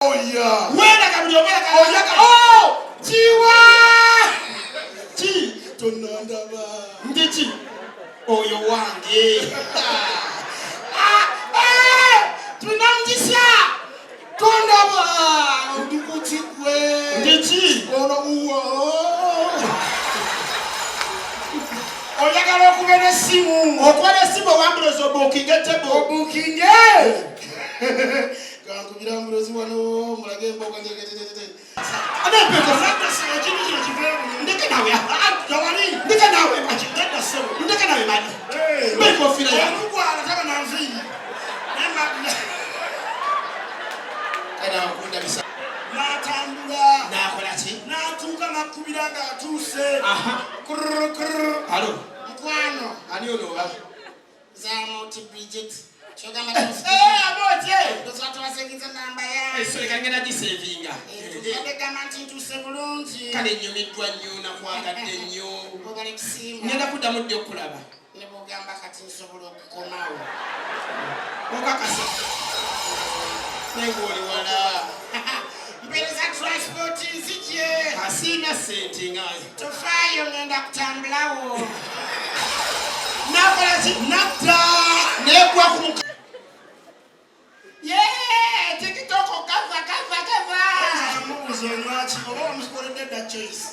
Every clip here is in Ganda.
Weeraga buli omu ayagala. Oh! Kiwa! Ki? Tonandaba. Ndi ki? Oyo wange. Ah, eh! Tulina mukisa. Tondaba. Ndi ku kigwe. Ndi ki? Ono uwo. Oyagala okuba n'essimu. Okuba n'essimu owambulozi obuukinge tebo. Obuukinge. Kankubira mbulozi wano mulage emboga. Ndeke nawe. Ndeke nawe maki. Ndeke nawe maki. Mbe kofira ya. Omugwala taba na nviiri. Kana okundabisa. N'atambula. N'akola ki? N'atuuka n'akkubira ng'atuuse. Aha. Kurr kurr. Alo. Mukwano. Ani ono oba? Zamuti Bridget. Kyogamba Abote. twasekinza namba yange. Esole kangenda gisevinga. Tubadde gamba nti ntuuse bulungi. Kale nnyumiddwa nnyo nakwagadde nnyo. Obale kusiima. Ngenda kuddamu ddi okulaba? Ne bw'ogamba kati nsobola okukomawo. Okakasa. Naye ng'oli wala. Mpeereza transport nzije. Asiina ssente nga. Tofaayo ngenda kutambulawo. N'akola ki? Nadda. Neegwa ku muka. Yee, TikTok kava kava kava. Mubuuza onywaki oba wamukoledde dda choice.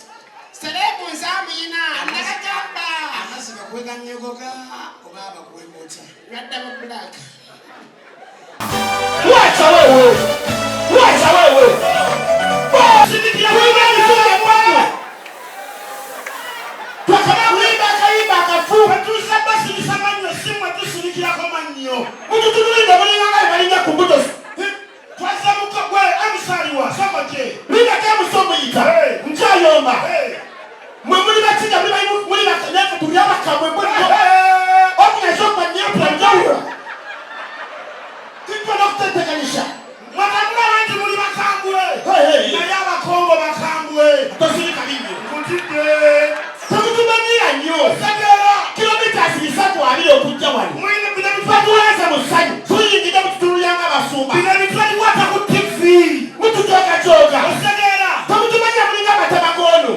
Serebu nze amuyina nakagamba. Amazzi bakuwe ganyogoga oba bakuwe gotya. Lwadda mu black. Wacha wewe. Wacha wewe. Twakaba akayimba akafu. Tuusa basirisa mannyo si mmwe tusirikirako mannyo. Mututunulidde mulinga nga balinnya ku mbuto. Twazza muko gwe amusaaliwa soko gye. Lindako emuso muyita. Nkyayomba. Mwe muli bakiga muli bakanyafu tuli abakamwe muli okunyaza okubanyapula njawulo. Kitwa n'okuteteganisha. Mwakamulaba nti muli bakambwe. Hey. Naye abakongo bakambwe. Tosirika bingi. Nkutidde. Temutumanyira nnyo. Otegeera. Kilomita 320 okujja wano. Mulina bino Batuweereza mu ssanyu. Tuyingidde mututululya ng'abasumba. bino ebitwaliwata ku TV. Mutujoogajooga. Otegeera. Temutumanya mulinga amatama g'ono.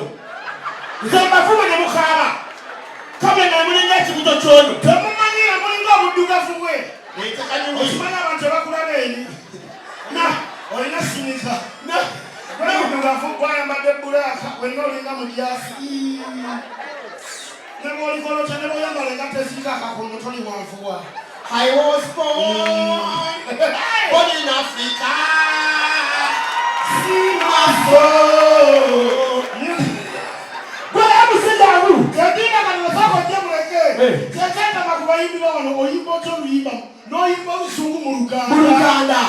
Nze mbavuma ne mukaaba. Kabwe nga mulinga ekibuto ky'ono. Temumanyira mulinga obuddugavu bwe. Ekakanyugi. Okimanyi abantu tebakulaba eri. Na olina sinika. Obuddugavu bwayambadde bulaaka wenna olinga mu byasi. Ne bw'olikolota ne bw'oyambala engatto eziriko akakono toli wanvuwa. I was born in Africa. Simaso. Gwe amusigamu. Kedinga kano osooka ojje muleke. Hey. Kyekyantama ku bayimbi ba wano oyimba otya oluyimba n'oyimba olusungu mu Luganda. Mu Luganda.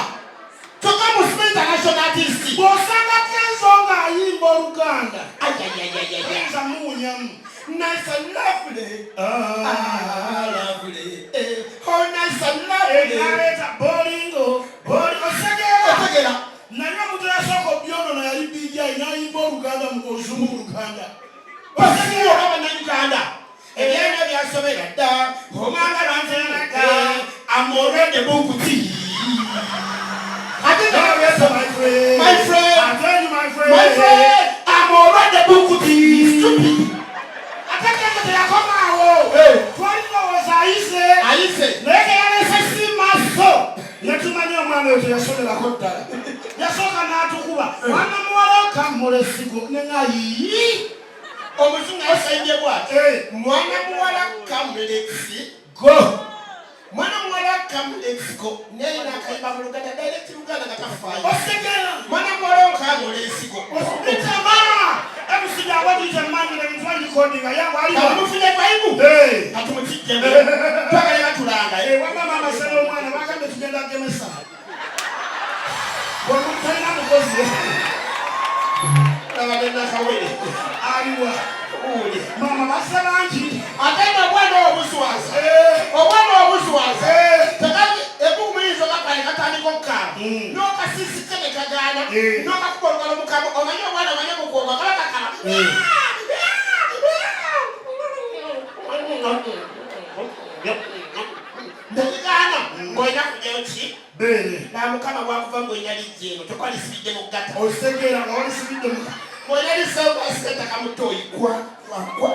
Kyokka musima international artist. Bw'osanga Kenzo ng'ayimba Oluganda. Ayayayayaya. Oyinza muwunyamu. Nice and lovely. Ah, lovely. Eh, oh, nice and lovely. Naleeta bolingo boli osegeera. Otegera. Naye omuntu eyasooka obyonona yali BJ n'ayimba Oluganda mu oluzungu mu Luganda. Basiiwa oba bannayuganda. Ebyana byasobera dda. Omwana lwanzeeraga. I'm already booked. Ate God bless you, my friend. My friend. I tell you, my friend. My friend, I'm already booked. Stupid. Ate Kenzo teyakomaawo. Hey. Twali tulowooza ayise. Ayise. Naye teyalese si maaso. Ne tumanya omwana oyo teyasomerako ddala. Yasooka n'atukuba. Mwana muwala okammula essigo ne nga yii. Omuzungu asaidde bw'ati. Hey. Mwana muwala come let's Go. Mwana muwala come let's go. Naye n'akayimba mu Luganda direct Luganda nga tafaayo. Osegeera. Mwana muwala okammula ensigo. Bitama. Emusijja abaduyita emmanju ebintu babikodinga yangu aliwa. Kati mufunye vibe. Hey. Kati mukijjemu. Twagala batulanga. Wamma maama sena omwana bagambye tugenda gemesa. Bwe talina mukozi. Laba ne nakawere. Aliwa. Uli. Maama bassa bangi. Ate nga obwana obuswaza. Eh. Obwana obuswaza. Eh. Tekati ebugumirizo kakale katandika okukaaba. Mm. N'okasisike ne kagaana. Eh. N'okakuba olugalo mukamwa. Omanyi omwana omanyi omukwogwa kaba kakaba. Tekigaana ng'olina kugyayo ki? Beere. Na Mukama bwakuva ng'olina lijja eno tokwalisibye. walisibidde mu ggata. Okitegeera nga walisibidde mu Olina lisawukasitaka mu ttooyi kwa kwa kwa.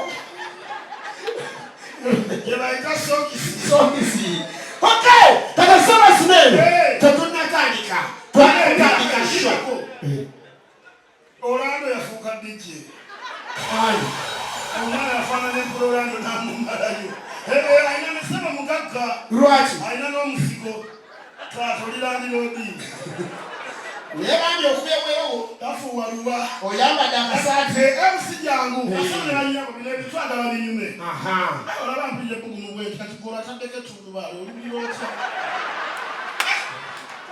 Gye bayita sokisi. Sokisi. Okay, kata soma sinene. Tetunnatandika. Twatandika show. Orlando yafuuka DJ. Omwana yafaanana empula Orlando n'amumalayo. Alina nesebo mugagga. Lwaki? Alina n'omuzigo. Taata oli landiroodi. Naye bambi okubyewewo. Tafuuwa luwa. Oyambadde akasaati. MC jangu. Asomera banyabo bino ebintu agala binyume. Olaba mpulira ebbugumu bwenti kati gwe olataddeko ettundubaali olubira otya?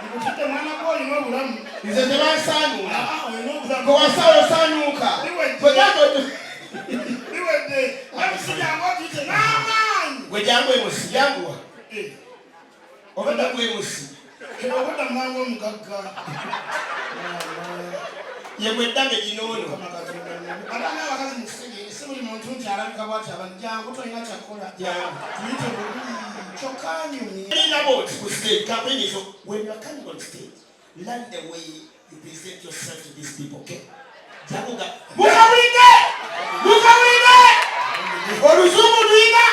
Nkutidde mwana gwe olina obulamu. Nze tebansaanuula. Ah, olina obulamu. Gwe wasawo osaanuuka. Biwedde. MC jangu otuyite n'amaanyi. Gwe jangu emusi janguwa. Obadda gwe emusi. Obadda mwana omugagga. Ye gwe ddange ginoono. Abaana abakazi mukitegeere si buli muntu nti alabika bwati abantu jangu tolina kyakukola. Jangu. Tuyite bubi kyokka anyumye. Lina bw'oti ku stage, kampeyini so when you are coming on stage, learn the way you present yourself to these people, okay? Jangu nga mukawulidde! Mukawulidde! Oluzungu luyina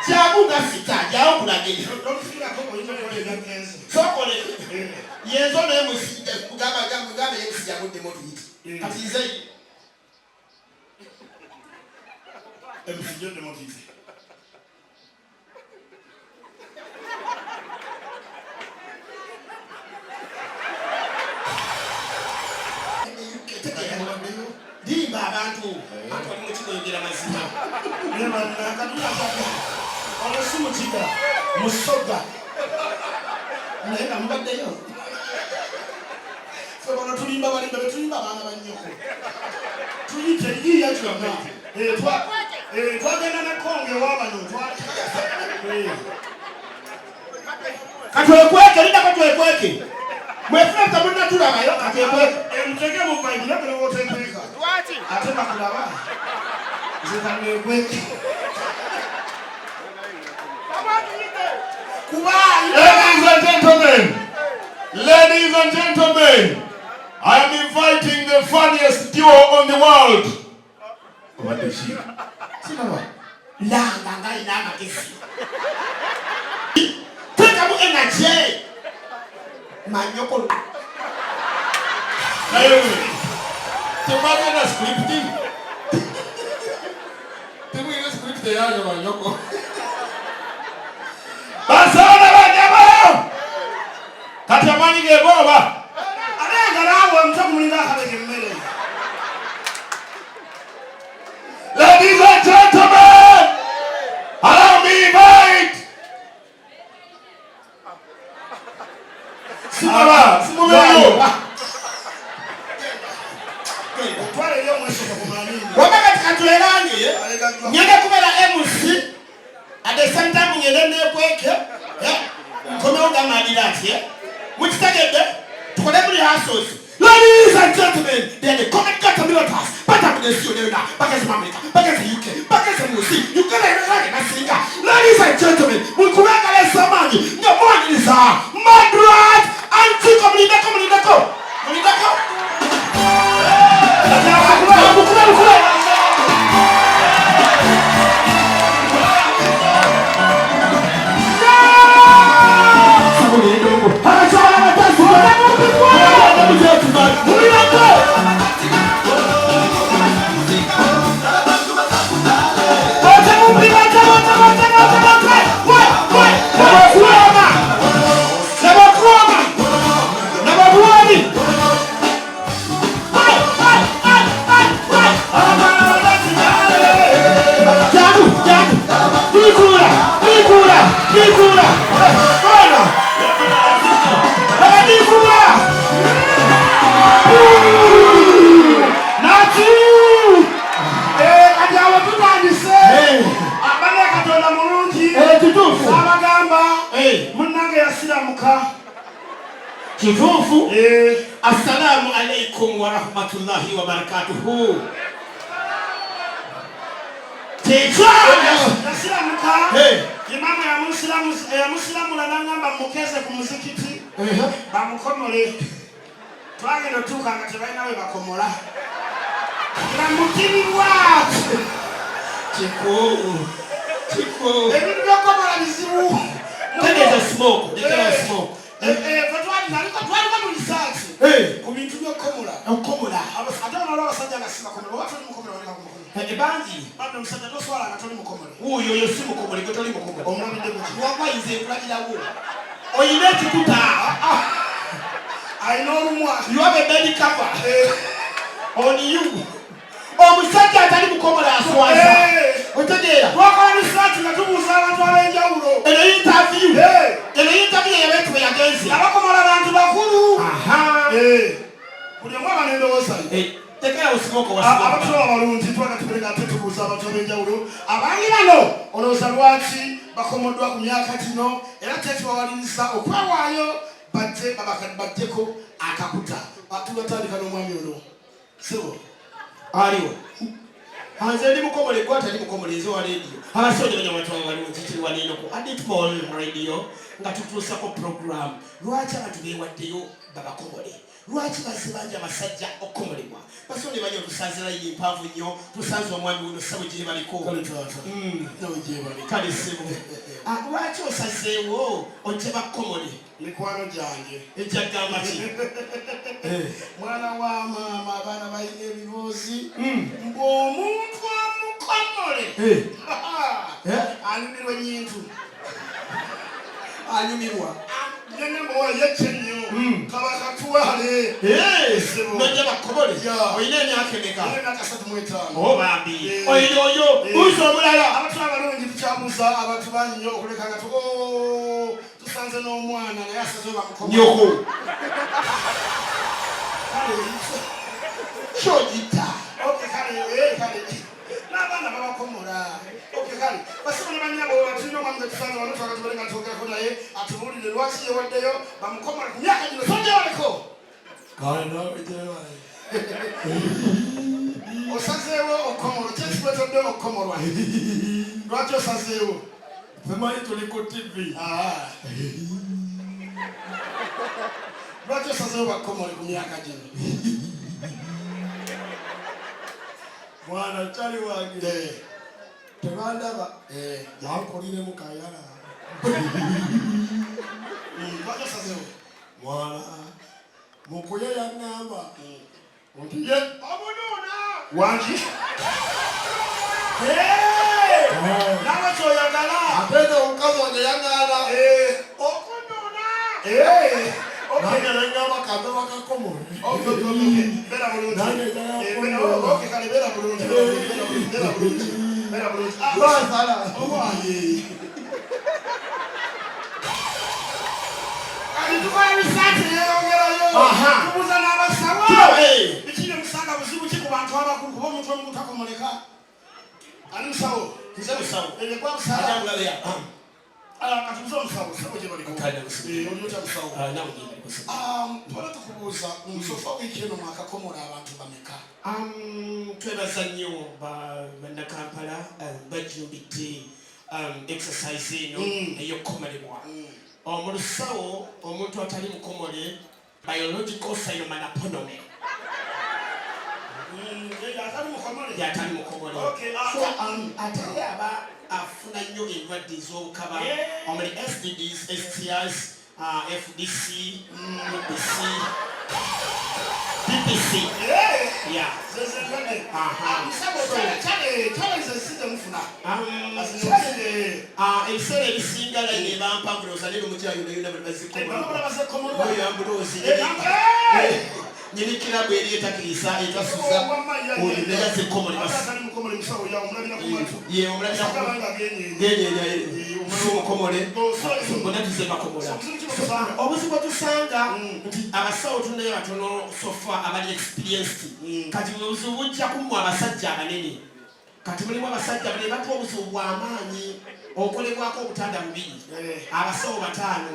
jangu nga sita jangu kulage. Tomufiirako oyinza okukola ebya Kenzo. Sokole. Yenzo naye musijja kugamba jangu gamba ye musijja guddemu otuyite. Kati nze MC Joddemu otuyite. Limba abantu anti oli mukiga oyogera mazima. Ono si mukiga musoga naye nga mubaddeyo. Ffe bano tulimba balimba betulimba abaana ba nnyoko. Tuyite yiiya kyonna. Twagenda ne Kongo ewabano. Katwekweke lindako twekweke. Mwefuna temunnatulabayo katwekweke. Mutege mu Bayibuli naye bw'otekweka. Lwaki? Ate bakulaba. Nze kanneekweke. Kuba Ladies and gentlemen, ladies and gentlemen, I am inviting the funniest duo on the world. Obadde ki? Sinaba. Langa nga alina amagezi. Teekamu energy. Manyoko. Naye temwagenda script. Temulina script eyange manyoko. Basaana banyabo! Kati amaanyi gegooba. Ate nga naawe omutwe gumulinga akabega emmere. Ladies and gentlemen, allow me invite. Simaba, simubeeyo. Twala eri omwesoga ku manini. Wama kati katwerange ngenda kubeera MC at the same time ngende nekweke nkomewo gamalira nti mukitegedde tukole mu rehearsals. Ladies and gentlemen, they are the Comet Gatabilotas, Bata Yona, Bagezi America, Bagezi UK, Bagezi Musi, Uganda Yange Nasinga. Ladies and gentlemen, mukubagala esamanyi nga mwaniriza Madrat Antico. Mulindeko, mulindeko, mulindeko. Mukube, mukube. Naki! Kati awo tutandise. Abane Katonda mulungi. Kituufu. Abagamba munnange yasiramuka. Kituufu. Assalamu alaikum warahmatullahi wabarakatuhu. Yasiramuka. Imamu yamusiramula n'angamba mukeze ku muzikiti bamukomole. Twagenda otuuka nga tebalina we bakomola nga mukiribwati Kikuu. Kikuu. Ebintu byokukomola bizibu. Tegeeza smoke. Lekera smoke. Twaliko twaliko mu research ku bintu by'okukomola. Okukomola. Ate olwala abasajja nga si bakomola, oba toli mukomole waleka ku mukono. Bangi. Badde omusajja toswala nga toli mukomole. Wuuyo oyo si mukomole, gwe toli mukomole. Omulabidde muki? Wagwayiza enkulabirawo. Oyina ekikuta. Alina olumwa. You have a bed cover on you. Omusajja atali mukomole aswaza. Otegeera? Twakola research nga tubuuza abantu ab'enjawulo. Eno interview. Eno interview eyabeetu bwe yagenze. Abakomola bantu bakulu. Buli omu aba n'endowooza ye. Tekerawo smoke wa Abantu abalungi twaga tubereka ate tubuuza abantu ab'enjawulo abangi bano olowooza lwaki bakomoddwa ku myaka gino era kyekibawaliriza okwewaayo bajje babajjeko akakuta. Tugatandika n'omwami ono sebo. Aliwo. Nze ndi mukomole, gwe atali mukomole, nze wa radio. Abasonyi banya abantu abalungi tuli wano eno ku Aditmall Radio nga tutuusako program. Lwaki abantu beewaddeyo babakomole? Lwaki bazze bangi abasajja okukomolebwa? Basonyi banya otusanze layini mpanvu nnyo, tusanze omwami wuno ssebo gye baliko. Kale taata. Nawe gye bali. Kale ssebo. Lwaki osazeewo ojje bakukomole? Mikwano gyange. Ejja kugamba ki? Mwana wa maama, abaana balina ebiboozi ng'omuntu amukomole anyumirwa ennyintu. Anyumirwa. Nengamba yekye nnyo kaba katwale. Nojja bakukomole. Yeah. Olina emyaka emeka? Emyaka 35. Oh bambi. Oyo oyo buuza omulala. Abantu abalungi tukyabuuza abantu bangi nnyo okuleka nga tusanze n'omwana naye asazeewo bamukomole. Nyoko. Kale, Kyogita. Okay, kale, kale. N'abaana babakomola. Okay, kale. Basebo ne bannyabo tulina omwami gwe tusanze wano twagala tubale nga twogerako naye atubuulire lwaki yewaddeyo bamukomole ku myaka gino. Sonja waleko. Kale nawe gye bali. Osazeewo okukomolwa, ki ekikuleetedde okukomolwa? Lwaki osazeewo? Simanyi tuli ku TV. Lwaki osazeewo bakukomole ku myaka gino? Mwana kyali wange. Tebandaba. Yankoliremu kayala. Lwaki osazeewo? Mwana mukuye yaŋŋamba nti ye omunuuna wangi nawe kyoyagala. Ate nze omukazi wange yaŋŋaana Okunuuna. Nange ne ŋŋamba kanze bakakomole. Beera bulungi. Nange njagala Eh, okay, kale beera bulungi, beera bulungi, beera bulungi, beera bulungi. Lwasala. Owaye. Kati tukola research eyeyongerayo. Tubuuza n'abasawo. Biki bye musanga buzibu ki ku bantu abakulu kuba omuntu omu takomoleka? Ani musawo? Nze musawo. Ebyo gwa musawo. Ate amulabe ya. Kati musawo, musawo, musawo gye baliko. Kale, musawo. Oli otya musawo? Nawe gye baliko, musawo. Twala tukubuuza, so far wiiki eno mwakakomola abantu bameka? Twebaza nnyo bannakampala bajjumbidde exercise eno ey'okukomolebwa. Mu lusawo omuntu atali mukomole biological simanaponome. Atali mukomole. Yatali mukomole. Okay, So, ate aba afuna nnyo endwadde ez'obukaba omuli STDs, STIs, FDC, UBC, DPC. Yeah. Ze endwadde. Aha. Musawo, challenge ezizze mufuna. Ebiseera ebisinga layini ebampa ndowooza leero mukira yonna yonna bali Bano bazekomolwa. bazikomoyo ambulozi nyini kirabu eri etakiriza etasuza oyo naye azekomole. Atali mukomole musawo yawo omulabira ku matu. Ye omulabira ku Sigala nga genyeenya. Genyeenya si mukomole, bonna tuze bakomola. Obuzibu ki bwe Obuzibu bwe tusanga nti abasawo tulinayo batono so far abali experienced. Kati obuzibu bujja kummwa abasajja abanene. Kati mulimu abasajja abanene batuwa obuzibu bw'amaanyi okolebwako obutanda bubiri, abasawo 5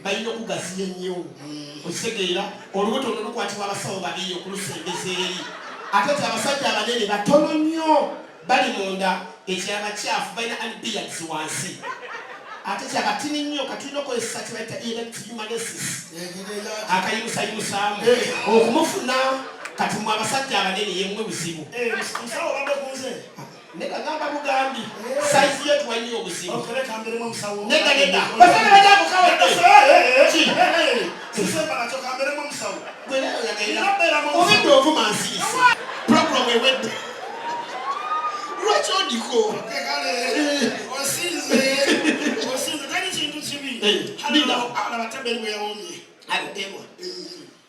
balina okugaziya ennyo. Okitegeera, olubuto luno lukwatibwa abasawo 2 okulusembeza eri, ate ti abasajja abanene batono nnyo bali munda. Ekyabakyafu balina unbeards wansi. Ate kyabatini nnyo katulina okukozesa kyebayita erect humanesis akayimusayimusaamu okumufuna. Kati mwe abasajja abanene yemmwe buzibu. Nega ngamba bugambi sayizi ye tuwalina obuzibu. Nega nega basajja bajakukawadde obedde ovuma nsiisi puroguramu ewedde lwaki odiko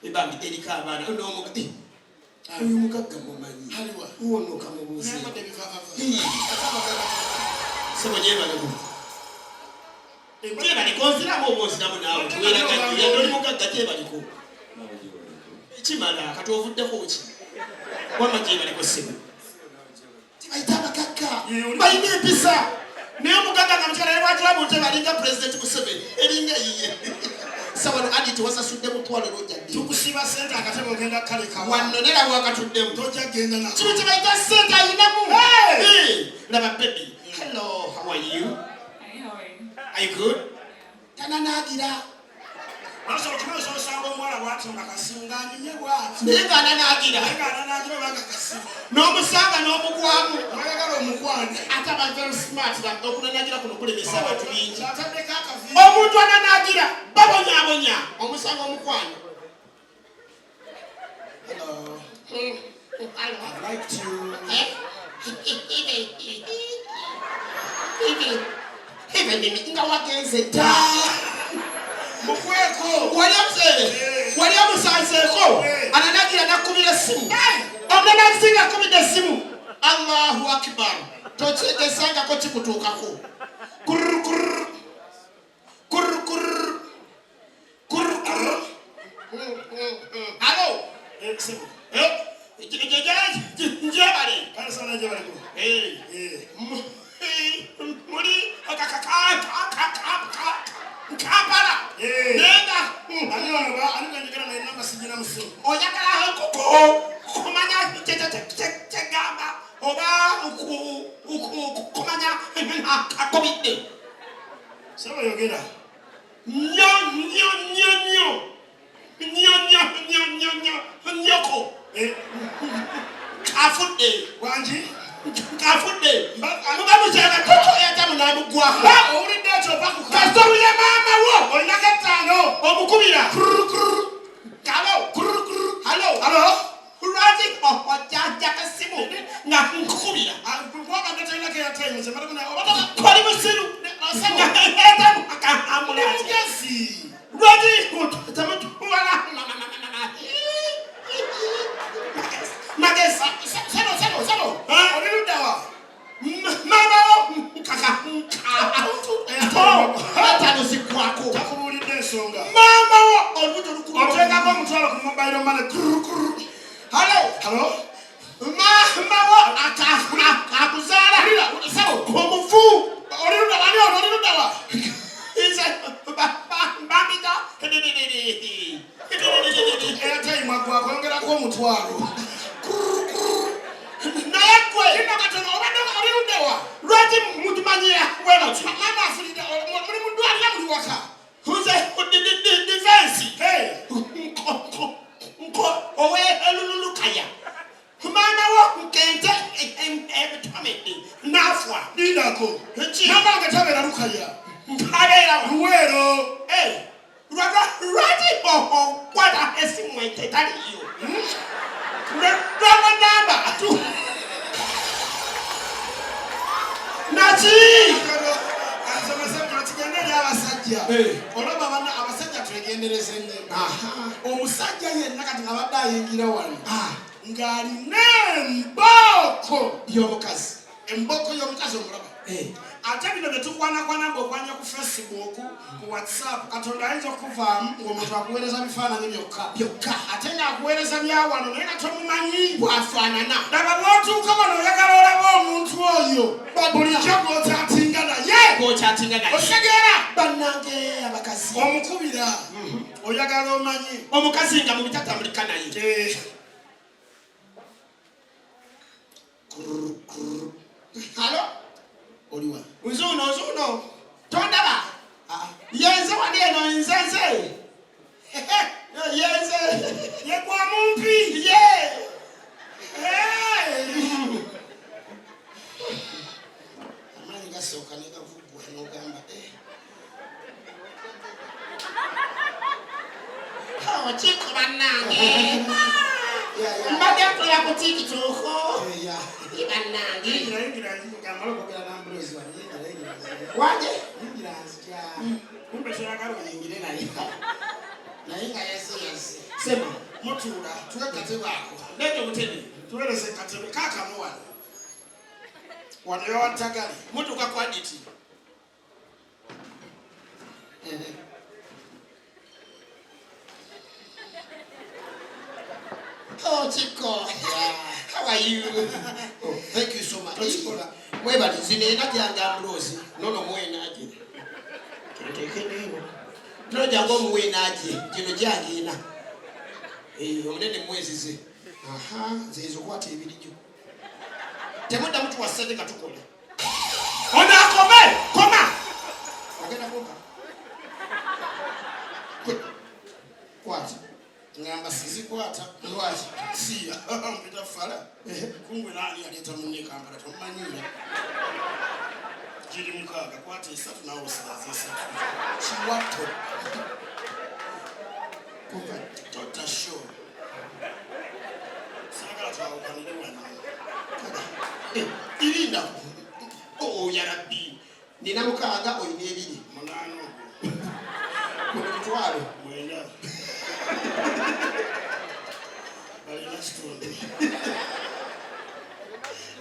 ebambi eriko abaana oyo mugagga mumanyi ono kamubuuze sebo gyebaleko gyebaliko nziramu oba onziramu naawe tuweraganyuyadde oli mugagga gyebaliko kimala kati ovuddeko ki wama gyebaliko sebo tibayita abagagga balina empisa naye omugagga nga mukyala yewatula mu ntebe alinga pulezidenti Museveni eringa yiye sawano adi tewasasudde mutwalo lwojja tukusiba sente akatebe ogenda kaleka wanno nera wakatuddemu tojja genda na kino kyebayita sente ayinamu. Laba baby, hello, how are you? Hi, how are you? Are you good? Tananaagira. Osanga omuwala bwatyo nga kasimu ng'anyumye bwatyo naye ng'ananaagira naye ng'ananaagira oba nga kasimu n'omusanga n'omugwamu oyagala omukwane ate aba very smart okunanaagira kuno kulemesa abantu bingi. Ataddeko akavi. Omuntu ananaagira babonyabonya omusanga omukwano. Hello. Hello. I'd like to Nga wagenze dda. Mukweko. Wali omusanzeeko ananagira nakubira essimu omunanagisinga akubidde essimu. Allahu akbar, tokyegezangako kikutuukako. Kurr, kurr, kurr, kurr, kurr, kurr. Alo. Njebale. Muli Kampala naye nga oyagala kumanya kyegamba oba kumanya akubidde Sebo yogera. Nnyo nnyo nnyo nnyo nnyo nnyo nnyo nnyo nnyo nnyoko afudde. Wangi. Afudde muba mukyanga totoyatamu namugwako. Owulidde ekyo opakuka. Kasita maama wo olinako ettaano omukubira halo halo halo. Lwaki ojjajja kasimu nga nkukubira? Wabadde tolinako airtime nze mbadde koli musiru nga akahamula. Mugezi. Lwaki temutuwala magezi? Sebo sebo sebo. Oli luddawa? Maama wo ataano ziggwako. Takubuulidde ensonga. Maama wo olubuto lukulu. Oteekako omutwalo ku mobile money. Halo. Halo. Maama wo akuzaala omufu. Oli luddawa? Ani ono? Oli luddawa? Nze bambita. Airtime agwako yongerako omutwalo. Naye gwe Linda katono obadde oli luddawa? Lwaki mutumanyira bwe muti? Maama afulidde muli mu ddwaliro muli waka? Nze defense ow'elululukaya maama wo nkente ebitomedde n'afwa. Lindako. Ki? Maama wange tabeera Lukaya. Abeerawa? Luweero. Lwaki okwata esimu etaliyo lwaba namba naki? Kigende eri abasajja. Olaba bana abasajja twegendereze nnyo. Omusajja yenna kati abadde ayingira wano ng'alina embooko y'omukazi. Embooko y'omukazi omulaba. Ate bino bye tukwanakwana mbu okwanya ku Facebook, ku WhatsApp, Katonda ayinza okuvaamu ng'omuntu akuweereza bifaananyi byokka byokka ate ng'akuweereza byawano naye nga tomumanyi bwafaanana. Laba bw'otuuka wano oyagala olaba omuntu oyo bulijjo gw'okyatinga naye. Gwokyatinga naye. Otegeera? Bannange abakazi. Omukubira oyagala omanyi omukazi nga mubitatambulika naye. Halo. Oliwa? Nzuuno nzuuno tondaba. Tulaba ku TikTok. Bannange. Wanje? Kumbe toyagala oyingire naye. Naye nga yeze yeze. Sema. Mutuula tuwe katebe ako. Leeta obutebe. Tuweereze katebe kaakamu wano. Wano yawantagali. Mutuuka ku Aditi. Oh, Chiko. How are you? Oh, thank you so much. Tokikola. Mwebale zino ena gyange Ambrose. Nono muwe naje. Kenteeke neeno. Nono gyange omuwe naje. Gino gyange ena. Eh, omunene mwezize. Aha, nze okwata ebiri gyo. Temuddamu tuwa ssente nga tukola. Ono akome, koma. Ogenda kumpa. Kwata. Ngamba sizikwata. Lwaki? Siya. Mpita fala. Kungwe nani aleeta munne Kampala tomumanyiira. Giri 6 kwata 3 naawe osigaze 3. Kiwato. Kumpa. Tota show. Saagala twawukanire wano. Irinda. Oh, ya Rabbi. Nina 6 olina 2. 8 ogwo. Guno mutwalo. 9. Balina kitundu.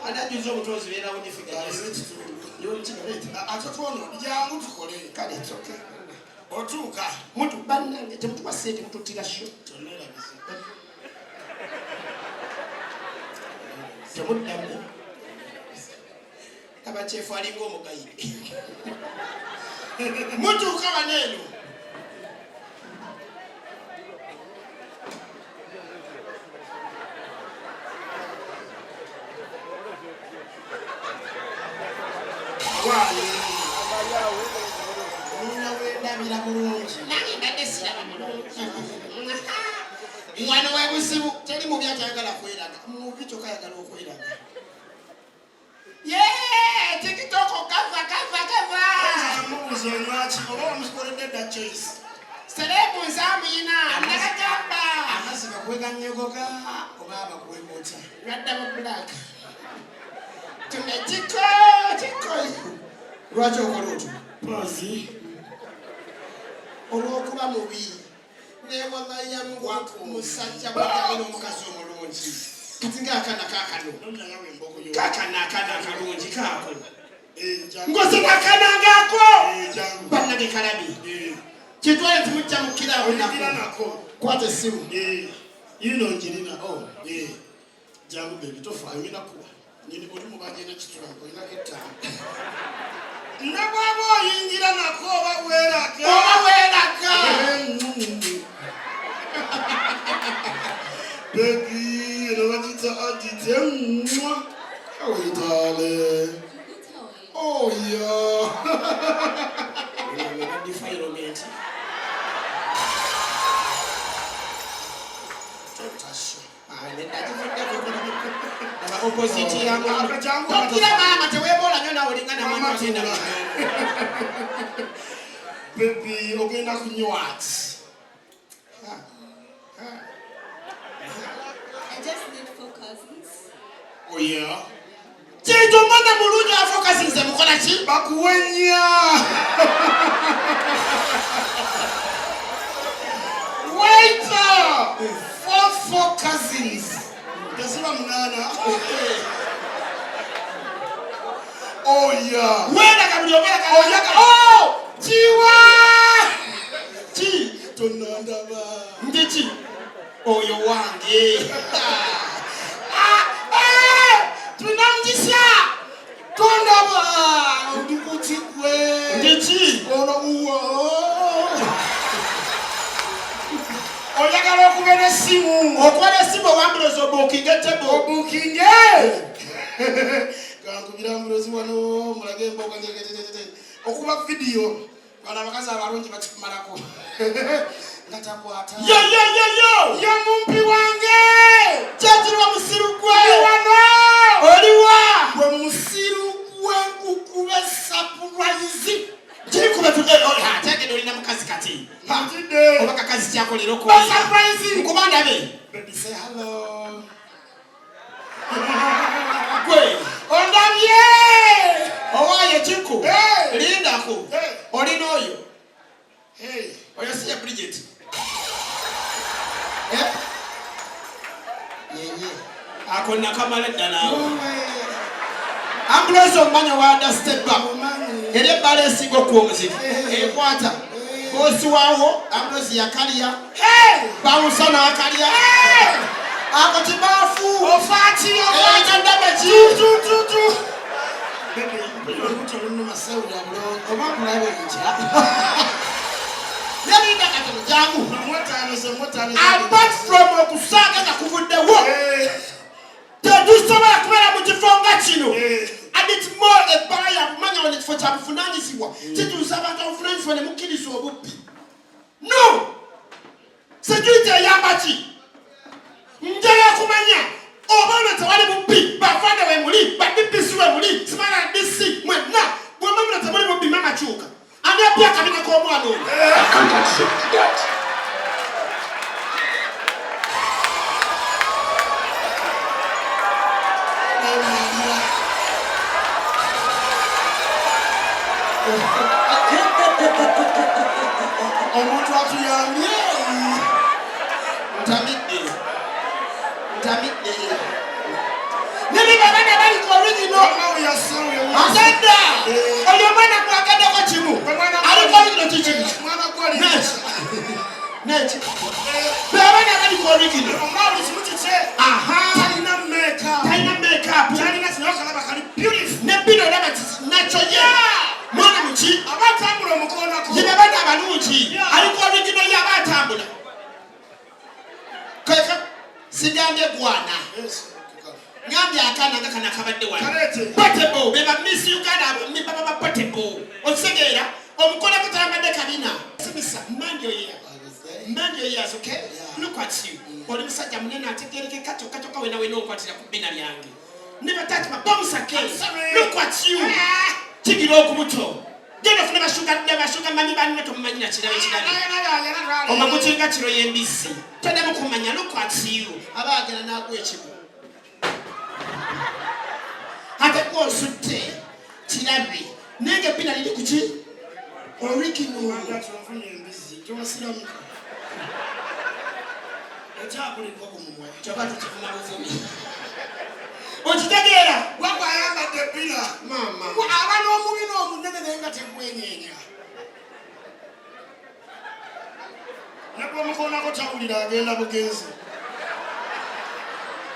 Ani ajuza obutonzi beerawo ne figure? Balina kitundu. Niwe mukino leeta. Ate twono jangu tukole. Kale it's okay. Otuuka. Mutu bannange temutuwa ssente mututtira sho. Tonneerabiza. Temuddamu. Abakyefu alinga omugayidi. Mutuuka wano eno. Ndabira bulungi. Nange mbadde siraba bulungi. Wano we buzibu teri mubi atayagala kweraga. Mubi kyokka ayagala okweraga. Yee, TikTok kava kava kava. Mubuuza onywaki oba omukoledde dda choice. Selebu nze amuyina nagamba. Amazzi bakuwe ganyogoga oba bakuwe gookya. Lwadda mu black. Tume jiko jiko. Lwaki okola otyo? Pozi. Olw'okuba mubi. Ne wallahi ya Mungu musajja bw'agala omukazi omulungi. Kati ng'akaana kaakano. Kaakano akaana akalungi kaako. Ngozi n'akaana ng'ako. Bannange kalabi. Kitwale timujja mu kiraabu nako. Kwata essimu. Yino njirina. Jangu baby tofaayo ngenda kuwa. Nyini oli mubajja n'ekitula olinako 5. Ne bw'oba oyingira nako oba weeraga. Oba weeraga. Baby, eno bagiyita Aditi. Mwah. How are you, darling? Oh, yeah. Defilement. Opposite ya Tokira mama teweebola nnyo naawe olinga na mwana agenda mu Baby, ogenda kunywa ki? I just need 4 cousins. Oh yeah. Kintu omwana mulungi wa 4 cousins mukola ki? Bakuwenya. Waiter! 4 cousins. Teziba 8. Oh yeah. Weeraga buli omu ayagala. Oyaga. Oh! Kiwa! Ki? Tonnandaba. Ndi ki? Oyo wange. Tulina mukisa. Tondaba. Ndi ku kigwe. Ndi ki? Ono uwo. Oyagala okuba n'essimu. Okuba n'essimu owambulozi obuukinge table. Obuukinge? Kankubira Ambulozi wano mulage emboga njegejejeje. Okuba vidiyo. Bano abakazi abalungi bakikumalako. Nga takwata. Yo, yo, yo, yo! Yo mumpi wange! Kyekiriwa musiru gwe! Oli wano! Oliwa! Gwe musiru gwe nkukube surprise! Kirikube tu, oh, ha, kyagenda olina mukazi kati. Ha, Ntidde. oba kakazi kyakolera Ba okwolera. surprise! Nkuba ndabe. Baby, say hello. Nkulabye. Owaaye kiku. Hey. Lindako. Hey. Olina oyo. Hey. Oyo si ya Bridget. Eh? Yenye. Ako nakamala dda naawe. Ambulensi omumanya wada step back. Omanyi. Era ebbala esinga okuwa omuziki. Eh. Ekwata. Boosi waawo ambulensi yakalya. Hey! Bawusa n'akalya. Ako kibaafu. Ofaaki Ekyo ndaba ki? Tututu. Bebe, mpulira olubuto lunnuma sawulira bulungi. Oba nkulabe nkya. Nalinda katono jangu. Mwetaano mwetaano. Apart from okusaaga nga kuvuddewo. Eh. Tetusobola kubeera mu kifo nga kino. Eh. And it's more ebbala ya kumanya wano ekifo kya buvunaanyizibwa. Kituusa abantu obuvunaanyizibwa ne mukkiriza obubbi. No! Security eyamba ki? Njagala kumanya oba ono tewali bubbi, bafande we muli, ba DPC we muli, simala DC mwenna, bwe muno temuli bubbi mama kyuka. Ani abbye akabina k'omwana ono? I can't accept that. Omuntu atuyambye. Ntamidde. Ntamidde. Naye abaana bali ku original. Mama we yasawo. Agenda. Eh. Oyo omwana gwagaddeko kimu. Omwana Ali ku original kiki? Mwana gwali. Neki. Neki. Be abaana bali ku original. Omwana buli kimu kikye. Aha. Talina makeup. Talina makeup. Talina kino kalaba kali beautiful. Ne bino olaba nakyo ye. Mwana muki? Aba atambula omukoonako. Ye babaana abalungi. Yeah. Ali ku original ye aba atambula. Keka sigambye gwana. Yes. Ngambye akaana nga kano akabadde wano. Kaleete. Portable be ba Miss Uganda baba ba Portable. Okitegeera? Omukoleko tayambadde kabina. Simisa, mind your ear. Mind your ears, okay? Look at you. Oli musajja munene ategeerekeka kyokka kyokka wena wena okwatira ku bbina lyange. Never touch my bones again. sorry. Look at you. Kigira okubuto. Genda ofune bashuga mami banno tomumanyi na kirabo ekirala. Omagukinga kiro y'embizzi. Toddamu kumanya look at you. Aba agenda n'agwa ekigo. Ate gw'osutte kirabe. Naye ng'ebbina liri ku ki? Original. Nfunye embizzi. Tewasiramuka. Ekyakuliko ku mumwa. Kyokka tukivuma buvumi. Okitegeera? Wagwa ayambadde ebbina. Maama. Aba n'omubina omunene naye nga tegwenyeenya. Ne bw'omukoonako tawulira agenda bugenzi.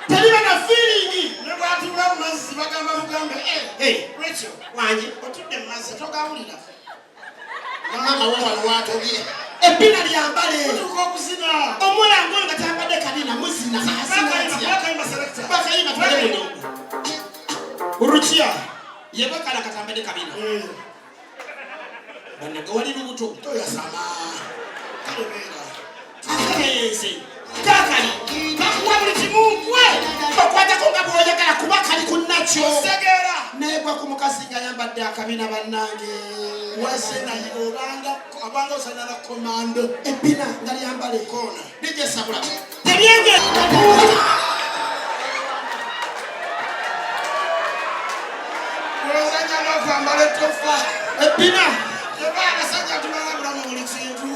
Teriba na feeling. Ne bw'atuula mu mazzi bagamba mugambe, "Eh, Hey, Rachel, wange. otudde mu mazzi togawulira." Maama we wano watobye. Ebbina lyambale. Tutuuka okuzina. Omuwala ng'oyo nga tayambadde kabina muzina. Azina Bakayimba, atya? bakayimba selector. Bakayimba tubale mulongo. Rukia. Ye bakala katambadde kabina. Eh, Bannange wali lubuto. toyasama. Kale beera. Akayenze. Kaakali. Kakuwa buli kimu gwe. Okwatako nga bw'oyagala kuba kali ku nakyo. Osegeera. Neegwa ku mukazi ng'ayambadde akabina bannange. Wase naye obanga abanga osanana komando. Ebbina nga lyambale. Koona. DJ Sabula. Tebyenge. Olozanya n'okwambala ettofa. Ebbina. Eba abasajja tumala bulamu buli kintu.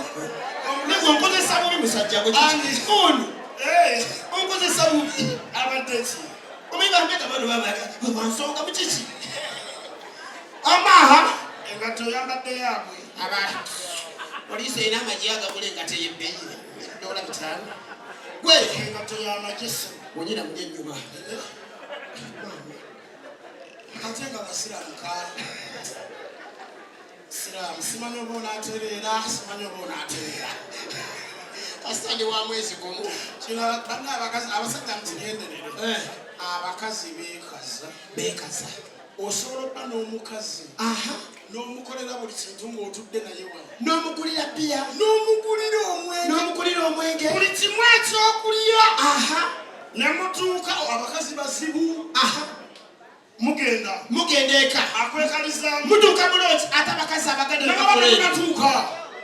Nigwe onkozesa bubi musajja gwe. Ani? Ono. Eh, Onkozesa bubi. abadde ki? Omanyi bambega bano babaga. Bansonga mu kiki? Amaaha. Engatto oyambadde yaabwe. Aba poliisi erina amagye agagula engatto ey'ebbeeyi $5. Gwe Engatto y'amagye ssebo. wonyera muli ennyuma. Ate nga basiraamu kaali. Siraamu simanyi oba onaatereera, simanyi oba onaatereera. Kasita ndi wa mwezi gumu. Kino banna abakazi abasajja mukigenderere. Eh. Abakazi beekaza. Beekaza. Osobola okuba n'omukazi Aha. n'omukolera buli kintu ng'otudde naye wano. N'omugulira bbiya. N'omugulira omwenge. N'omugulira omwenge. Buli kimu ekyokulya. Aha. Ne mutuuka abakazi bazibu. Aha. Mugenda. Mugenda eka. Akwekalizaamu. Mutuuka mu lodge ate abakazi abaganda Ne ne baba bakola ebyo. temunatuuka.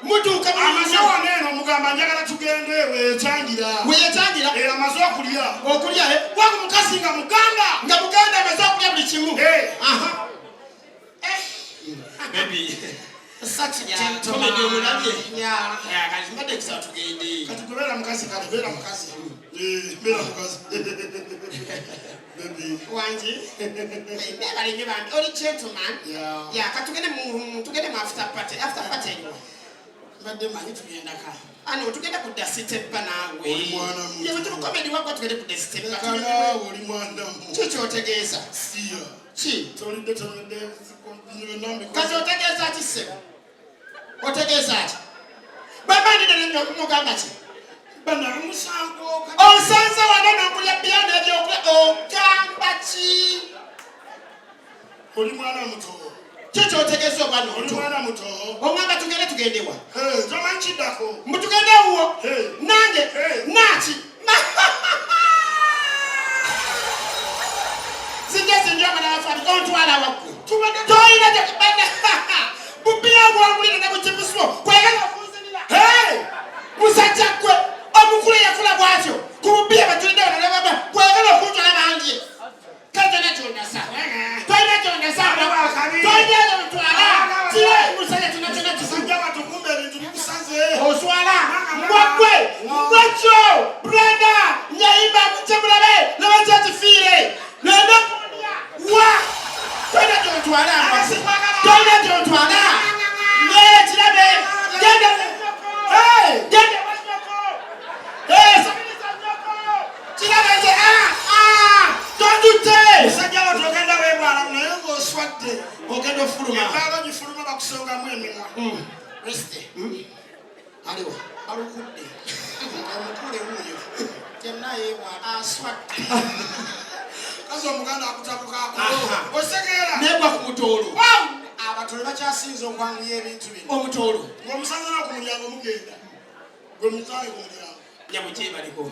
Mutuuka Amaze wano eno omugamba njagala tugende weyetangira. Weyetangira. Eh, amaze okulya. Okulya eh? Wangu mukazi nga muganda. Nga muganda amaze okulya buli kimu. Eh. Aha. Eh. Baby. Such a gentleman. Comedy omulabye. Yeah. Yeah, kati mbadde kusaba tugende. Kati gwe beera mukazi kati beera mukazi. Eh, beera mukazi. Baby. Wangi. Nebale nnyo bambi. Oli gentleman. Yeah. Yeah, kati tugende mu tugende mu after party. After party eriwa. Mbadde manyi tugenda ka. Ano tugenda ku City Bar naawe. Oli mwana muto. Yeah, tuli comedy wagwa tugende ku City Bar. Leka naawe oli mwana muto. Ki kyotegeeza? Siya. Ki? Tolidde tonywedde byonna mbikoze. Kati otegeeza ki ssebo? Otegeeza ki? Bwemba ndidde ne mugamba ki? Bana musango. Onsanze wano n'okulya bbiya n'ebyokulya ogamba ki? Oli mwana muto. Ki kyotegeeza obwana Oli obuto? mwana muto. Oŋŋamba tugende tugende wa? Hey, tomanyi kiddako. Mbu tugende ewuwo? Hey. Nange? Hey. Naaki? Zijja zinjja omwana waffe ontwala waggwe. Tolina gye bana bubiya bwangulira ne bukibusiwo kweyagala okunzinira. Hey! Musajja ggwe omukulu eyakula bw'atyo ku bubiya bwe tulidde wano ne baba kweyagala okuntwala bangi. Kale tolina ky'ondasa. Tolina ky'ondasa. Tolina ky'ontwala. Kire musajja kyonna kyonna kisa. Musajja watukumba ebintu bikusaze. Oswala mbwagwe mbwakyo brenda nyayimba mujje mulabe laba kyakifiire lenda wa tolina gyontwala tolina gyontwala naye kirabe genda genda sabiriza nyoko kirabe nze tontutte Musajja watu ogenda weebwala naye ng'oswadde. Ogenda ofuluma. Embaala gifuluma bakusongamu emimwa. Reste. Aliwa. Alukudde. Omukule wuuyo. Yenna yeebwala aswadde. Kazi omuganda akutabukaako. Osegeera. Negwa ku mutoolo. Wow! Abatole bakyasinze okwanguya ebintu bino. Omutoolo. Ng'omusanze na ku mulyango mugenda. Gwe mutaayi ku mulyango. Nyabo gyebaliko.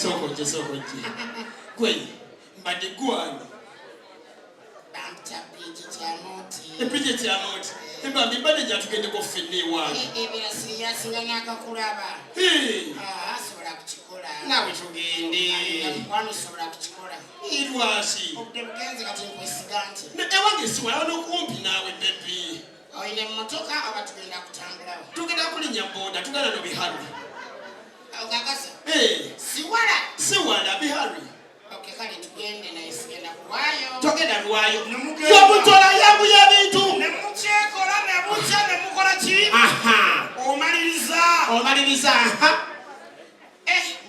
Sooka ojje, sooka ojje. Gwe mbadde gwani. Bampita Bridget Amoti. Bridget Amoti. Embambi mbadde gyatugendeko ffenna ewange. Ebira siriyasinga n'akakulaba. Asobola kukikola. Naawe tugende. Mukwano sobola kukikola. Lwaki? Obudde bugenze kati nkwesiga nti. Ewange siwala n'okumpi naawe baby. Olina emmotoka oba tugenda kutambulawo? Tugenda kulinnya boda, tugenda no Bihari. Okakasa? Siwala. Siwala Bihari. Okay, kale tugende naye sigenda kulwayo. Togenda lwayo. Yomutola yanguya ebintu. Ne mukyekola ne bukya ne mukola ki? Aha. Omaliriza. Omaliriza. Aha.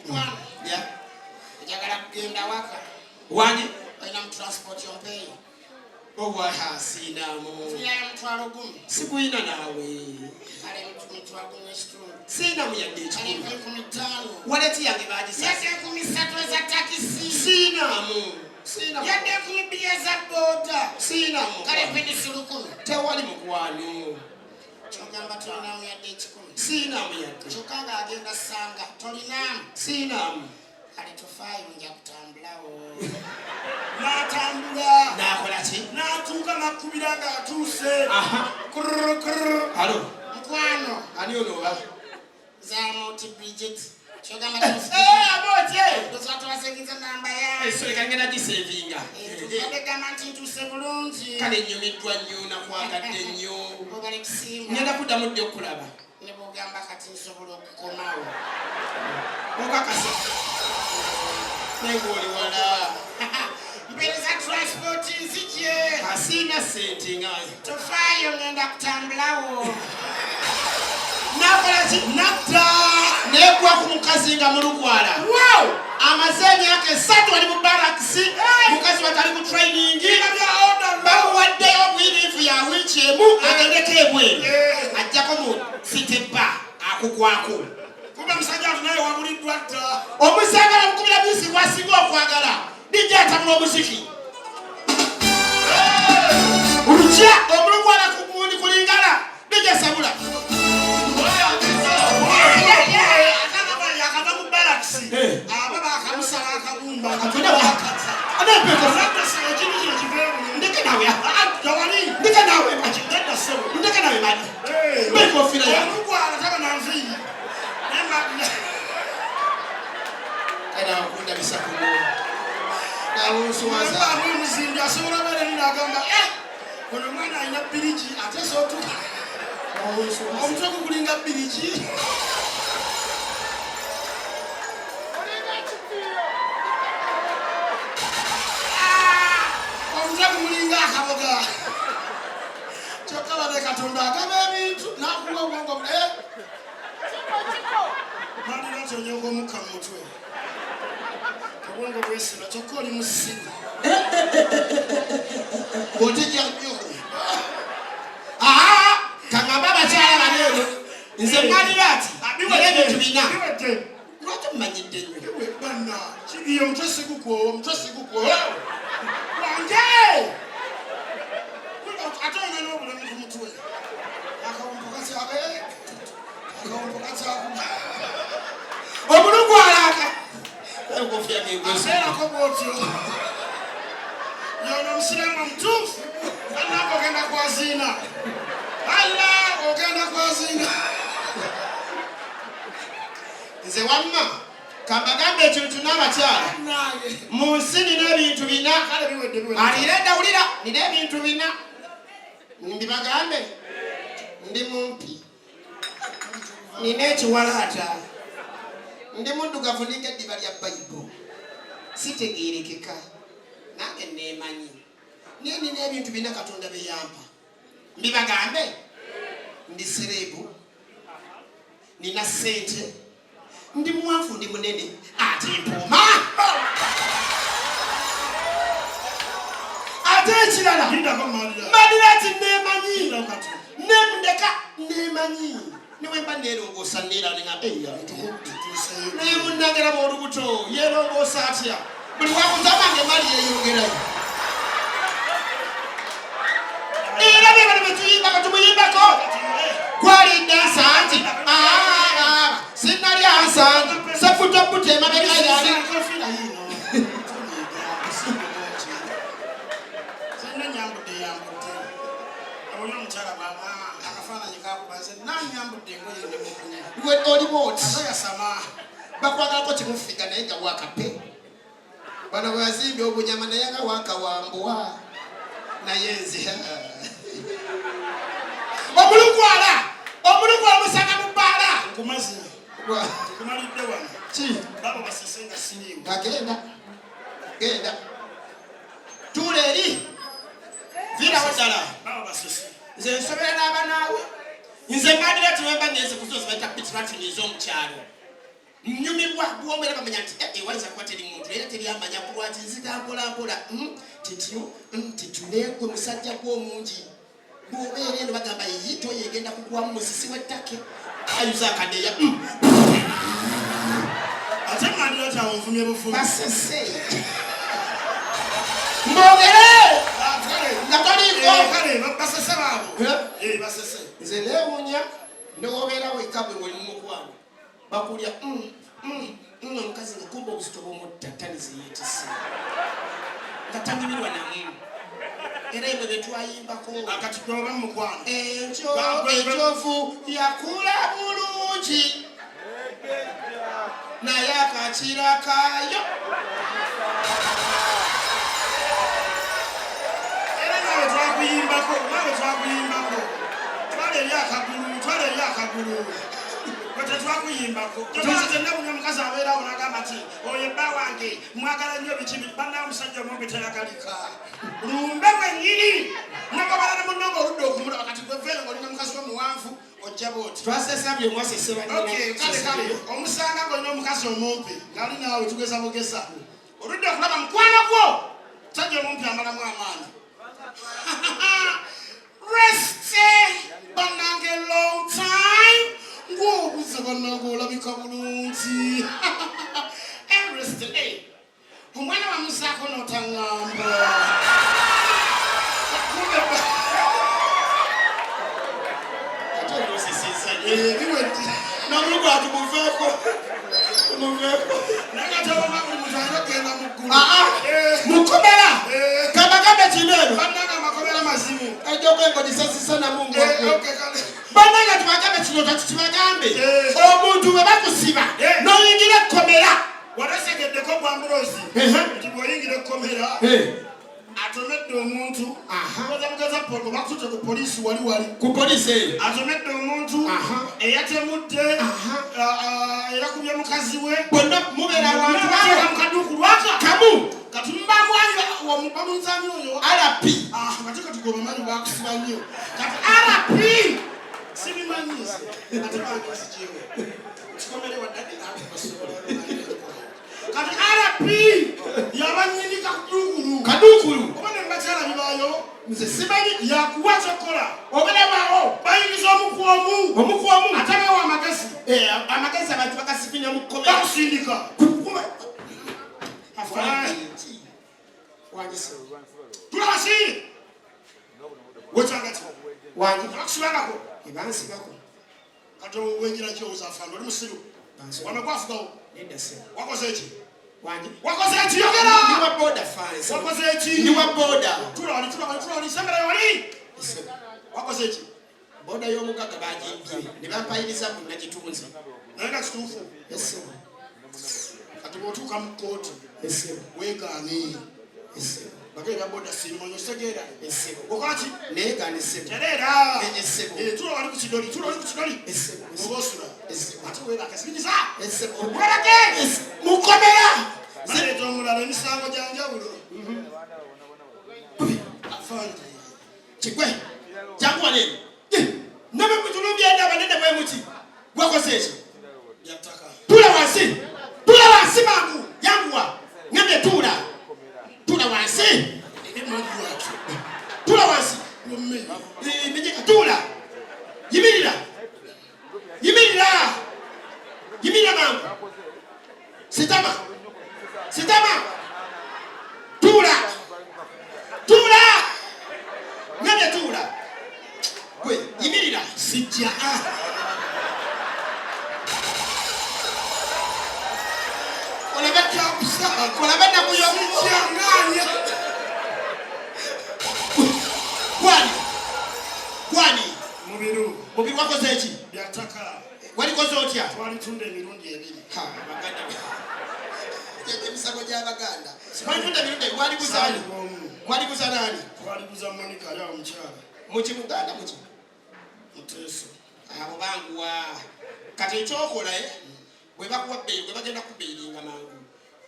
Mukwano. Yeah. Njagala kugenda waka. Wangi? Olina mu transport yompeeyo. Owaha siinaamu. Nfunirayo omutwalo gumu. Siguyina naawe. Kale mitwalo gumu ekitundu. Siinamu yadde Kale ekikumi. enkumi ttaano. Waleti yange bagisase. Yadde 30,000 eza takisi. Siinaamu. Siinaamu. Yadde 2,000 eza booda. Siinaamu. Kale mpenusu 1,000. Tewali mukwano. Kyogamba tolinaamu yadde ekikumi. Siinaamu yadde. Kyokka ng'agenda ssanga tolinaamu. Siinaamu. Kale tofaayo nja kutambulawo. N'atambula. N'akola ki? N'atuuka n'akkubira ng'atuuse. Aha. Kurr, kurr. Alo. Mukwano. Ani ono oba? Zamuti Bridget. Kyogamba Amoti. Twasevinza namba yange. Sorry, kangenda gisevinga. Tubadde gamba nti ntuuse bulungi. Kale nnyumiddwa nnyo nakwagadde nnyo. Obale kusiima. Ngenda kuddamu ddi okulaba? Ne bw'ogamba kati nsobola okukomawo. Okakasa. Naye ng'oli wala. Mpeereza transport nzije. Asiina ssente nga. Tofaayo ngenda kutambulawo. N'akola ki? Nadda. Negwa ku mukazi nga mulugwala. Wow! Amaze emyaka 3 ali mu barracks. Mukazi watali ku training. Bamuwaddeyo obuyirivu ya wiiki emu agendeko ebweru. Ajjako mu City Bar akukwako. Kumbe musajja watu naye wabuliddwa dda. Omusanga bamukubira music gwasinga okwagala. Dijja atabula omuziki. Olukya omulugwala ku gundi kulingala. Dijja sabula. Yakava mu barracks. Aba bakamusala akabumba. Ekintu kino kiveewo. Ndeke naawe. Tewali. Ndeke naawe. Nedda ssebo. Ndeke naawe mani. Mpa enkofiira yange. Omugwala taba na nviiri. Kale awo kundabisa kuno. Nawonswaza. Amu omuzimbi asobola obeera eri n'agamba, "Eh, ono omwana alina bbirigi ate sootuka omutwe gugulinga bbirigi." Ah, omutwe gumulinga akaboga. Kyokka bane Katonda agaba ebintu n'akuwa obwongo eh? Malira nti onyoga omukka mu mutwe, obwongo bwesula, kyokka oli musiru. Otijja nnyo. Aa, kaŋŋambe abakyala bano eno, nze mmalira ati nina ebintu bina. Biwedde. Lwaki mumanyidde nnyo? Banna kibiyo, omutwe sigukwowa, omutwe sigukwowa wange, ate olina n'obulemu ku mutwe, akawumpo kakyabe, akawumpo kakyakuba. Omulungu alaka enkofiira gegwesa. Abeerako bwotyo yono omusiraamu omutuufu. Bannange, ogenda kwaziina, alla ogenda kwaziina. Nze wamma kambagambe ekintu n'abakyala. Nange. Mu nsi nina ebintu bina. Kale biwedde, biwedde. Alira endawulira, nina ebintu bina mbibagambe. Ndi mumpi, nina ekiwalaata, ndi muddugavu, ninga eddiba lya Bayibo, sitegeerekeka, nange neemanyi. Naye nina ebintu bina Katonda bye yampa, mbibagambe. Ndi celeb, nina ssente, ndi muwanvu, ndi munene, ate mpooma. Ate ekirala, Lindako, Malira. Malira nti neemanyi. Lindako kati. Nemundeka neemanyi, newemba neerongoosa neera neŋamba, Tutuuseyo. Naye munnangeraba olubuto yeerongoosa atya? Buli wakutama nga emali yeeyongerayo. Era bye bali betuyimbako, tumuyimbako kwalinda nsangi sinalya nsangi sefutobuta emabega yali. Enkofiira yiino. Tonyiga, osinga bulungi. Zenna nyambudde yambudde. Oli omukyala bw'aba akafaananyi kakuba, nze nanyambudde engoye ndi mukunya. Gwe oli bwoti. Ate yasama. Bakwagalako kimufiga, naye nga wakape bano bwe bazimbye obunyama, naye nga wakawambuwa. Naye nze omulugwala, omulugwala musanga mu bbaala. Nkumaze. Nkumalidde wano. Ki? Babo basese nga siriiwo. Nga genda, genda, tuula eri, viirawo ddala. Babo basese. Nze nsobera n'abanaawe. Nze mandira tiwemba ngenze kuzo zibaita pitratini ez'omukyalo, nyumibwa bwomera bamanya nti eh, ewayinza kuba teri muntu era teri amanya ku lwaki nzita mpola mpola. Tityu tityu, naye gwe musajja gw'omungi bw'obeera eno bagamba yiyito yegenda kugwamu musisi w'ettake ayuza akadeya. Ate Mandira kyawe nfumye bufumi. Basese mbogere. Ah, kale. Nga toliiko. Eh, kale basese baabo. Eh? Eh, basese. Nze neewuunya newobeera wekka bwe ng'oli mu mukwano bakulya omukazi nga kumba obuzito bwomutta tani zeyeetisse nga tanyumirwa namu, era ebwe betwayimbako. Akati gwoba mu mukwano. Enjovu yakula bulungi naye akakira kayo. Era naawe twakuyimbako, naawe twakuyimbako. Twala eri akagulu, twala eri akagulu. Gwe tetwakuyimbako. Nze omukazi abeerawo n'agamba nti oyo ebba wange mwagala nnyo, biki bannaye, omusajja omumpi tayagalika. Lumbe lwennyini nagobala ne munno ng'oludde okumulaba. Kati gwe veeyo ng'olina mukazi we muwanvu, ojja bwoti. Twasesa bye mwasese. Okay, kale kale omusanga ng'olina omukazi omumpi ng'ali naawe, tugeza bugeza, oludde okulaba mukwano gwo musajja omumpi amalamu amaanyi. Rest bannange, long time ng'obuze, bannange olabika bulungi. Eh, rest, eh, omwana wamuzaako n'otaŋŋamba. Kumbe Ate oluusisiza. Eh, biwedde. Nomulugu atumuveeko, tumuveeko. Naye nga tobanga buli muntu alina okugenda mu ggulu. Aa. Eh. Mukomera. Eh. Kabagambe kino eno. Bannange, amakomera mazibu. Ejjoko engo gisasisa namu. Eh, okay, kale. Bannange tubagambe kino kati kibagambe. Eh. Omuntu bwe bakusiba Eh. n'oyingira ekkomera. Walasegeddeko gwambulosi nti bw'oyingira ekkomera atomedde omuntu oza mugeza polo bakututte ku poliisi wali wali ku poliisi eyo atomedde omuntu eyatemudde eyakubye mukazi we bonna mubeera abantu bateeka mu kaduuku lwaka kamu. Kati mubamwanyi bamuyitani oyo? Rp. Kati kati gwe bamanyi bakusiba nnyo. Kati rp sibimanyi nze, ate bangezijewe kikomere waddadde. Kati rp yabanyini kaduukulu. Kaduukulu. Oba ne mubakyala bibaayo. Nze simanyi. Yakuwa kyokola. Obeerawo. Bayingiza omu ku omu. Omu ku omu. Ate bewa amagezi. Eh, amagezi abantu bagasifinya mu kkomera. Bakusindika. Wangi se. Tulabasi wekyagati. Wangi. Bakusibangako. Ebansibako. Kati wenjira kyowoza afande oli musiru wano gwafugawo. Nedda se. Wakoze eki? Wangi. Wakoze eki? Yogera. Ndi wa boda fansi. Wakoze eki? Ndi wa boda. Tula wali, tula wali, tula wali, sembera wali. Wakoze eki? Boda y'omugagga bagimbye ne bampayiriza mu nagitunze. Naye nga kituufu? Ese. Kati bw'otuuka mu kkooti Ese. weegaane. Ese. Bagenda boda simanyi osegeera. Ese. Okola ki? Neegaana ese. Tereera. Ese. Eh, tula wali ku kidoli, tula wali ku kidoli. Ese. Oba osula. Ese. Ate weebaka siriza. Ese. Weebake. Mukomera. Baleeta omulala emisango gya njawulo. Afande. Kigwe. Jangu wano eno. Nabe mutulumbye enda abanene bwe muti. Gwakoze ekyo. Bya ttaka. Tuula wansi. Tuula wansi mangu. Yanguwa. Ngambye tuula. Tuula wansi. Tuula wansi. Eh, menyeka tuula. Yimirira. Yimirira. Yimirira mangu. Sitama. Sitama. Tuula. Tuula. Ngambye tuula. Gwe yimirira. Sijja. Olabe olabe ennaku y'omu. Sijja. Gwani? Gwani? Mubiru. Mubiru wakoze eki? Bya ttaka. Walikoze otya? Twalitunda emirundi ebiri. Ha, Baganda. Emisango gy'Abaganda. Mwalitunda emirundi ebiri, mwaliguza ani? Omu. Mwaliguza nani? Twaliguza Monica ali awo omukyala. Muki Muganda muki? Muteeso. Abo banguwa. Kati ekyokola eh, bwe bakuwa bbeeyi, bwe bagenda kubbeeyiringa mangu.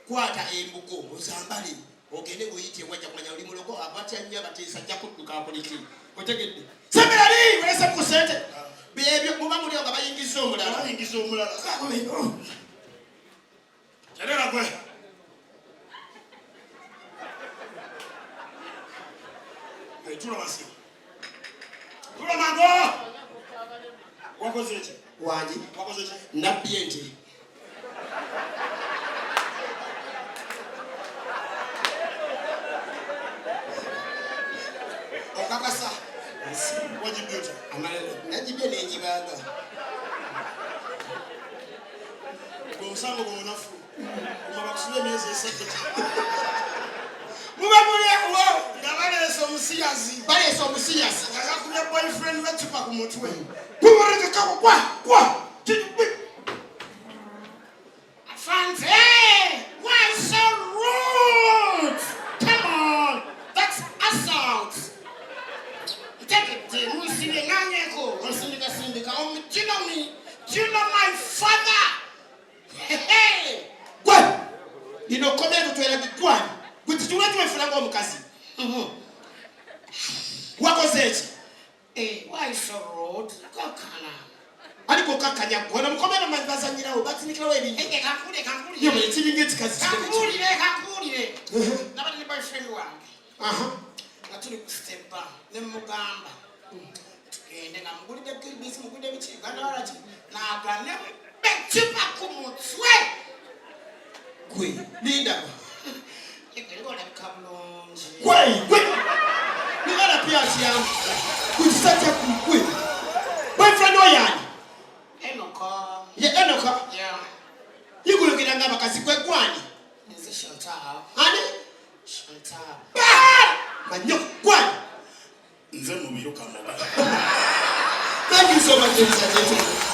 Kwata embugo ozambale ogende ng'oyite ewajja kumanya oli mulogo abatya nnyo abateesa ajja kudduka akuleke. Otegedde? Semberali welese ku ssente. Byebyo muba mulio nga bayingiza omulala. Bayingiza omulala. Tereera gwe. Eh, tula wansi. Tula mangu. Wakoze eki? Wangi. Wakoze eki? Nabbye ente. Okakasa? Wagibye otya? Amalala nagibye nenjibaaga. Gwe omusango gwe munafu. Guma bakusibe emyezi 3. Muba mulekuwo. Nga baleese omusiyazi. Baleese omusiyazi. Nga yakubye boyfriend w'eccupa ku mutwe. Kwa kwa. Afande, why so rude? Come on, that's assault. Ntegedde munsibye nganyeko onsindika sindika. Do you know me? Do you know my father? Hey, Gwe lino kkomera tutwera gwani gwe titulwa twefula ng'omukazi. Wakoze eki? Hey, why so rude? Kokana. Aliko okakkanya gwe ono mukomera bazanyirawo basinikirawo ebintu. Ege kankule kankule. Ye kiringa ekikazi kinene. Kankuulire kankuulire. Nabadde ne boyfriend wange. Nga tuli ku step bar ne mugamba tugende nga mugulidde kilbis mugulidde biki Uganda walaki naga ne ecupa ku mutwe. Gwe linda. Ege olabika bulungi. Gwe gwe nigala pya kyangu ku kisajja gwe boyfriend oyani? Enoka. Ye Enoka? Yeah. Yigulukira ng'abakazi gwe gwani? Nze Chantal. Ani? Chantal. Manyo gwani? Nze Mubiru Kamoga. Thank you so much, ladies and gentlemen.